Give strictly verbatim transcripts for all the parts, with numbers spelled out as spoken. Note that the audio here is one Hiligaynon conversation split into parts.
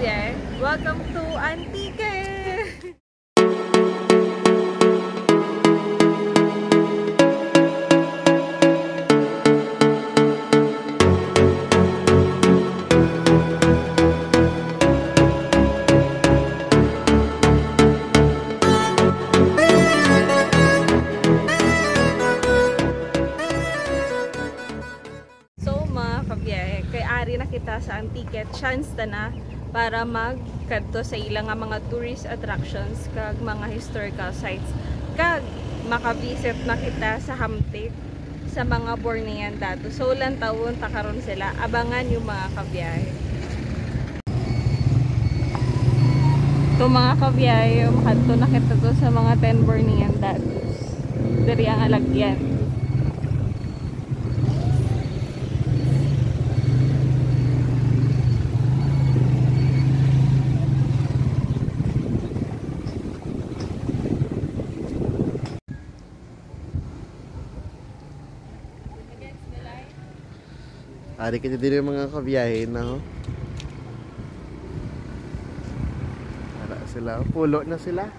Welcome to Antique! So, mga kabiyahe, kay ari na kita sa Antique, chance ta na para magkadto sa ila nga mga tourist attractions kag mga historical sites, kag makavisit na kita sa Hamtic, sa mga Bornean dato. So, lantawon ta karon sila. Abangan yung mga kabiyahe. To, mga kabiyahe, makadto na kita to sa mga ten Bornean datos. Diri ang alagyan. Ari kita diri, mga kabiyahe, no? Ara sila, pulo na sila.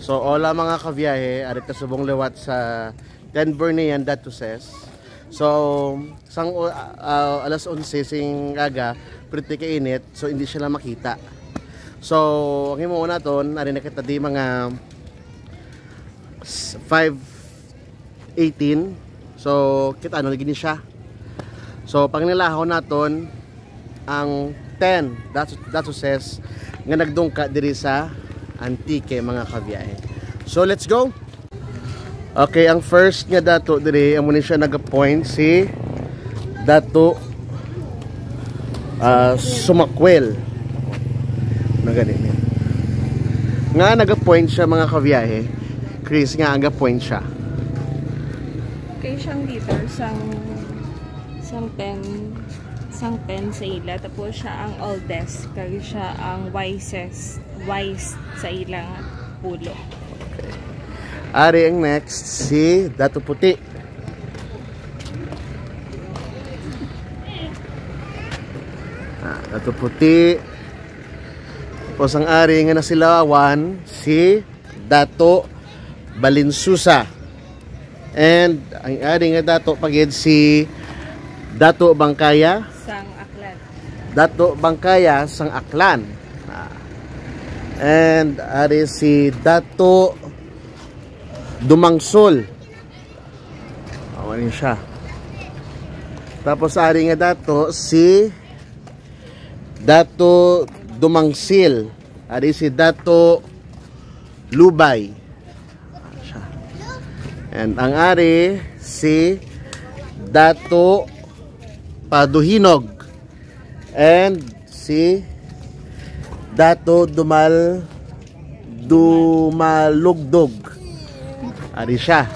So, hola, mga kabiyahe, ari ta subong liwat sa ten Bornean Datuses. So, sang uh, alas onse sing aga, pretty kainit, so hindi sila makita. So, ang himuon naton, ari na kita di mga s- five eighteen. So, kita ano gini siya. So, pangnilahon naton ang ten Datu- Datuses nga nagdungka diri sa Antique, mga kabiyahe. So, let's go. Okay, ang first nga dato diri, amo ni siya nagapoint si Dato ah, Sumakwel. Nagani niya. Nga nagapoint siya, mga kabiyahe. Chris, nga nagapoint siya. Kay siyang leader sang sang ten, sang ten sa ila, tapos siya ang oldest, kag siya ang wisest, wise sa ila nga pulo. Ari ang next, si Dato Puti. Ah, Dato Puti. Tapos ang ari nga nasilawan, si Dato Balinsusa. And ang ari nga dato pa gid si Dato Bangkaya. Sang Aklan. Dato Bangkaya sang Aklan. Ah. And ari si Dato Dumangsol. Awa ni siya. Tapos ari nga dato si Dato Dumangsil. Ari si Dato Lubay. Siya. And ang ari si Dato Paduhinog. And si Dato Dumal Dumalugdog. Ari siya.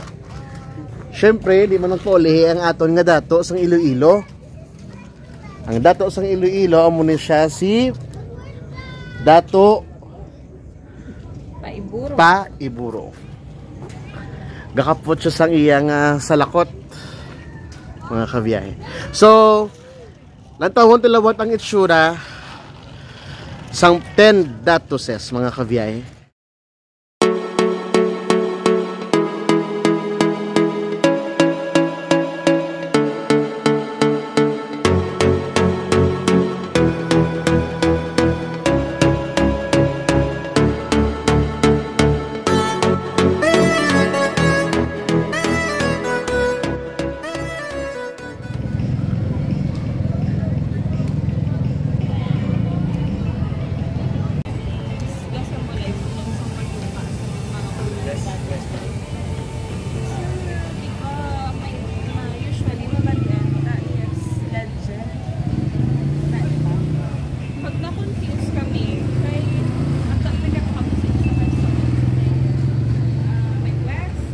Siyempre, di man nagpaulihi ang aton nga dato sang Iloilo. Ang dato sang Iloilo, amo ni siya si Dato Paiburo. Paiburo. Gakapot siya sang iya nga salakot, mga kabiyahe. So, lantawon ta liwat ang itsura sang ten Datuses, mga kabiyahe. Pag na-confuse kami, kay ang dami nagkakabusog sa person, ah, may quest.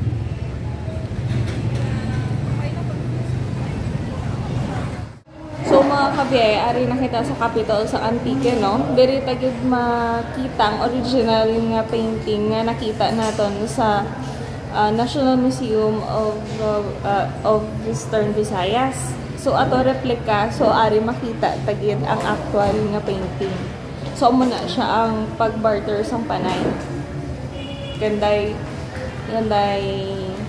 So, mga kabiyahe, ari na kita sa capital sa Antique, no? Diri ta gid makita ang original nga painting nga nakita naton sa, ah, National Museum of, uh, uh, of Eastern Visayas. So, ato replika, so ari makita ta gid ang actual nga painting. So, amo na siya ang pag-barter sang panay. Kanday, kanday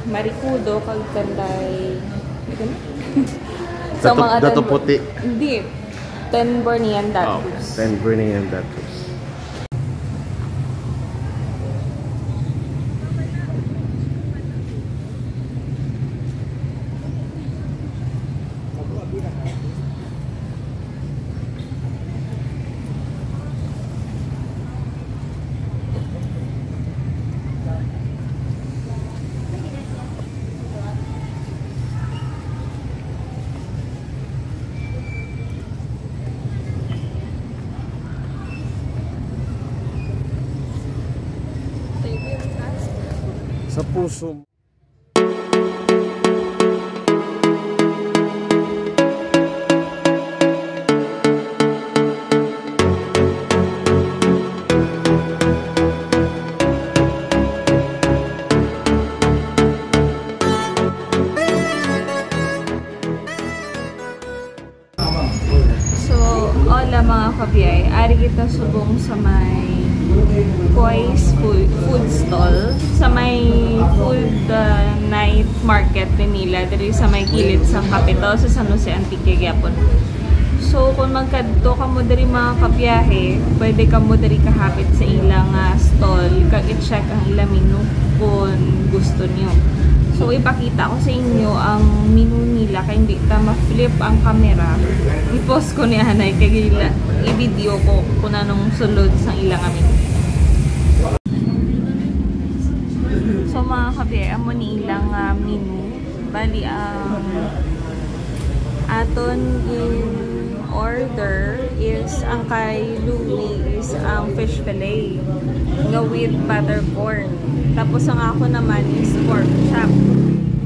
Maricudo, kag kanday, so, Dato, mga Dato ten Puti. Hindi. Ten Bornean Datus. Oh, ten Bornean Datus. Sa puso. So, hola mga kabiyay. Ari kita subong sa may Koi's food, food stall. Sa may food, uh, night market ni nila. Diri sa may kilid sang Capitol sa San Jose Antique gyapon. So, kung magkadto kamo diri mga kabiyahe, pwede kamo diri kahapit sa ilang, ah, stall kag i-check ang ilang menu kung gusto niyo. So, ipakita ko sa inyo ang menu nila kay hindi ta ma-flip ang camera. I-pause ko ni anay kay gila. I-video ko kung anong sulod sa ilang menu. So, mga kabiyahe, amo ni ilang, ah, menu. Bali, ang aton in order is ang kay Louie is ang fish fillet nga with butter corn. Tapos ang ako naman is pork chop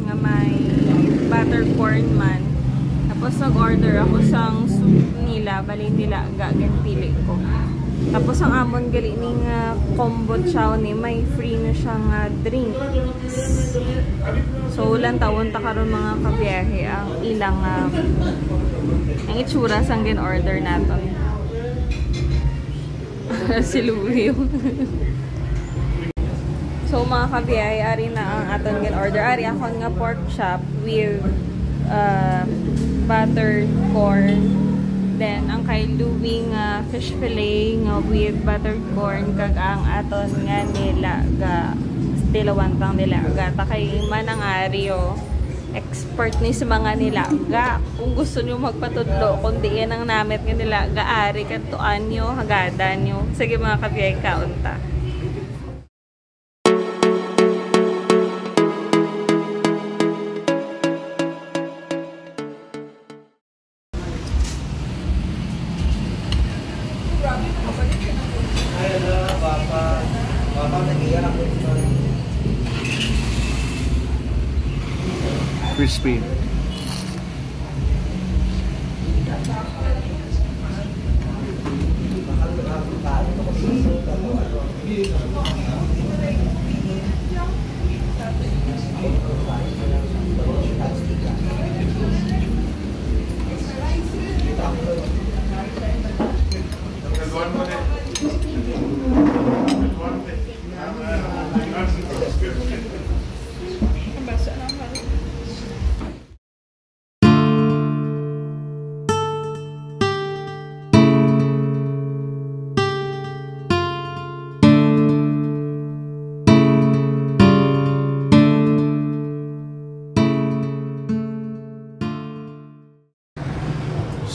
nga may butter corn man. Tapos nag-order ako sang soup nila, bali nilaga, ginpili ko. Tapos ang amon gali ni nga combo chow ni may free na siya nga drink. So, lantawon ta karon, mga kabiyahe, ang ilang, ah, ang itsura sang gin-order naton. Si Louie. So, mga kabiyahe, ari na ang aton gin-order. Ari akon nga pork chop with, uh, buttered corn. Then, ang kay Louie nga fish fillet nga with buttered corn, kag ang aton nga nilaga. Tilawantang nilaga. Ta kay Manang Ari, oh, expert ni sa mga nilaga. Kung gusto nyo magpatudlo, kung diin ang namit nga nilaga, ari, kadtuan nyo, hagadan nyo. Sige, mga kabiyahe, kaon ta. Crispy.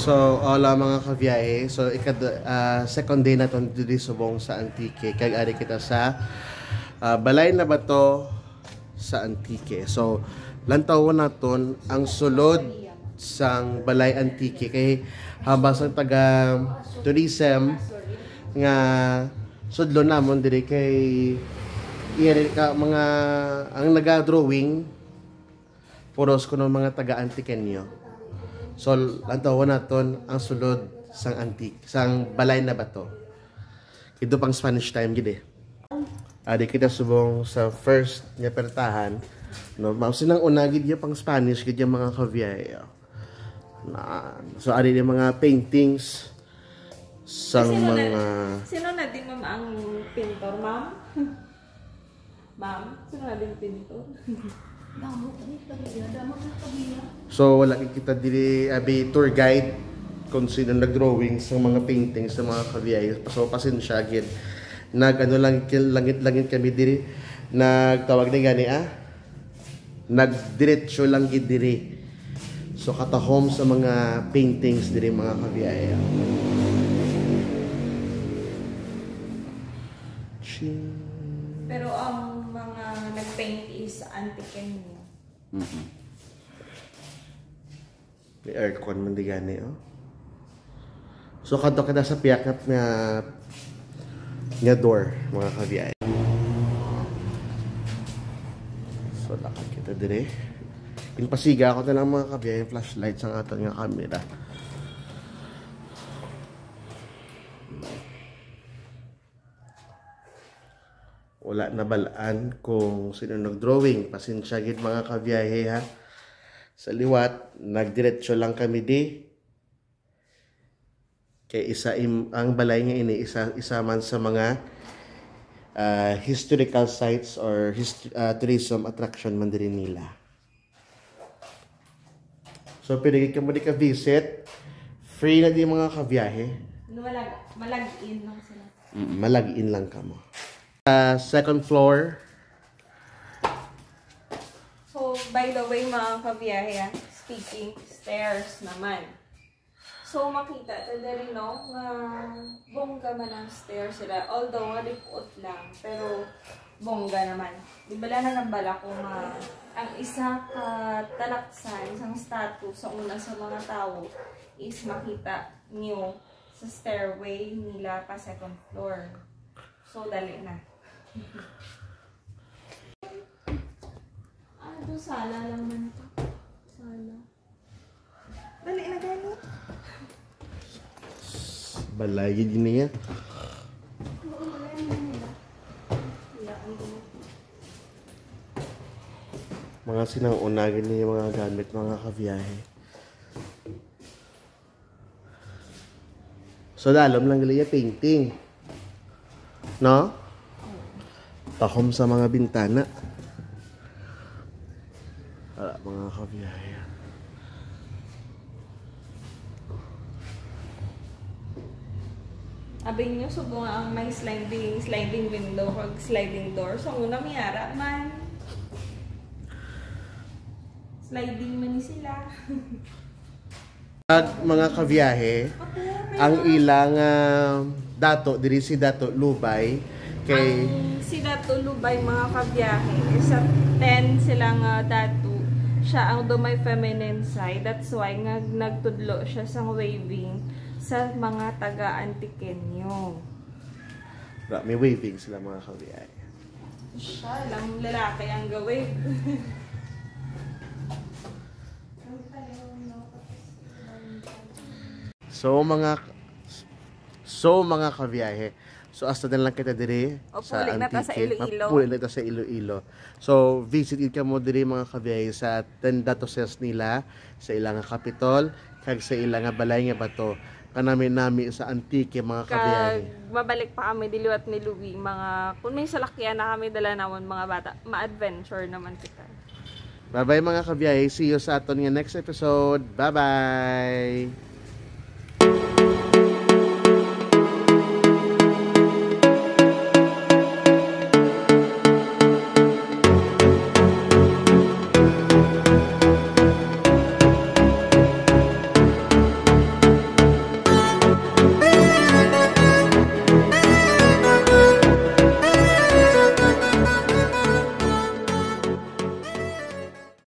So, hola, mga kabiyahe. So, ikad-, ah, second day naton diri subong sa Antique. Kag ari kita sa, ah, Balay na Bato sa Antique. So, lantawon naton ang sulod sang Balay Antique. Kay habang sang taga tourism nga sudlon namon diri kay iya rin ka mga ang naga-drawing. Puros kuno mga taga Antiqueño. So, lantawon naton ang sulod sang Antique, sang Balay na Bato. Ito pang Spanish time gid eh. Ari kita subong sa first nga pertahan, no? Mao sinang una gid ya pang Spanish gid ya, mga kabiyahe. Na, so, ari ni mga paintings sang Sino na- mga Sino na di, ma'am, ang pintor, ma'am? Ma'am, sino na di pintor? Damo, ano, tagiya, damo na tagiya. So, wala kay kita diri abi tour guide kung sino nag-drawing sa mga paintings sa mga kabiyahe. So, pasensya gid. Nag ano lang, langit-langit kami diri. Nagtawag ni gani, ah? Nagdiretso lang gid diri. So, katahom sa mga paintings diri, mga kabiyahe. Ching. Pero ang mga nag-paint is Antiqueño. Mm-mm. May aircon man di gani, oh. So, kadto kita sa piyak nga, nga, nga door, mga kabiyahe. So, lakad kita dire. Ginpasiga ko na lang, mga kabiyahe, yung flashlight sa aton nga camera. Wala nabalaan kung sino nag-drawing. Pasensya gid, mga kabiyahe, ha. Sa liwat, nagdiretso lang kami di. Kay isa im, ang balay nga ini, isa, isa man sa mga, ah, historical sites or hist, ah, tourism attraction man diri nila. So, pwede gid kamo di ka-visit. Free na di, mga kabiyahe. Ano, malag, malag-in lang sila. Mm, malag-in lang kamo. Sa second floor. So, by the way, mga kabiyahe, ah, speaking, stairs naman. So, makita ta diri, no, nga bongga man ang stairs sila. Although nga lipuot lang, pero bongga naman. Di bala na nabala ko nga ang isa ka talaksan, isang statue sa una sa mga tawo is makita niyo sa stairway nila pa second floor. So, dali na. Ah, ito, sala lang man ito. Sala. Dali na gani. Balay gid niya. Oo, wala na nila. Wala ang gulo. Mga sinang-una gid niya mga gamit, mga kabiyahe. So, dalom lang gali iya painting. No? Tahom sa mga bintana. Ala, mga kabiyahe. Abi niyo, subong nga ang may sliding, sliding window kag sliding door. So, una, may ara man. Sliding man ni sila. Ag mga kabiyahe, ang ilang ah, dato diri si Dato Lubay kay Ang si Dato Lubay, mga kabiyahe, sa ten sila nga dato, siya ang do may feminine side. That's why nga nagtudlo siya sang waving sa mga taga-Antiqueño. Ra, may waving sila, mga kabiyahe. Siya lang lalaki ang ga-wave. So mga so mga kabiyahe. So hasta na lang kita diri O, puli na ta sa Antique. Iloilo. Puli na ta sa Iloilo. So visit gid kamo diri, mga kabiyahe, sa ten dato ses nila, sa ilang kapitol kag sa ilang balay nga bato. Kanami-nami sa Antique, mga kabiyahe. Kag mabalik pa kami diliwat ni Louie, mga kung may salakyan na kami dala namon, mga bata, ma-adventure naman kita. Bye-bye, mga kabiyahe. See you sa aton nga next episode. Bye-bye.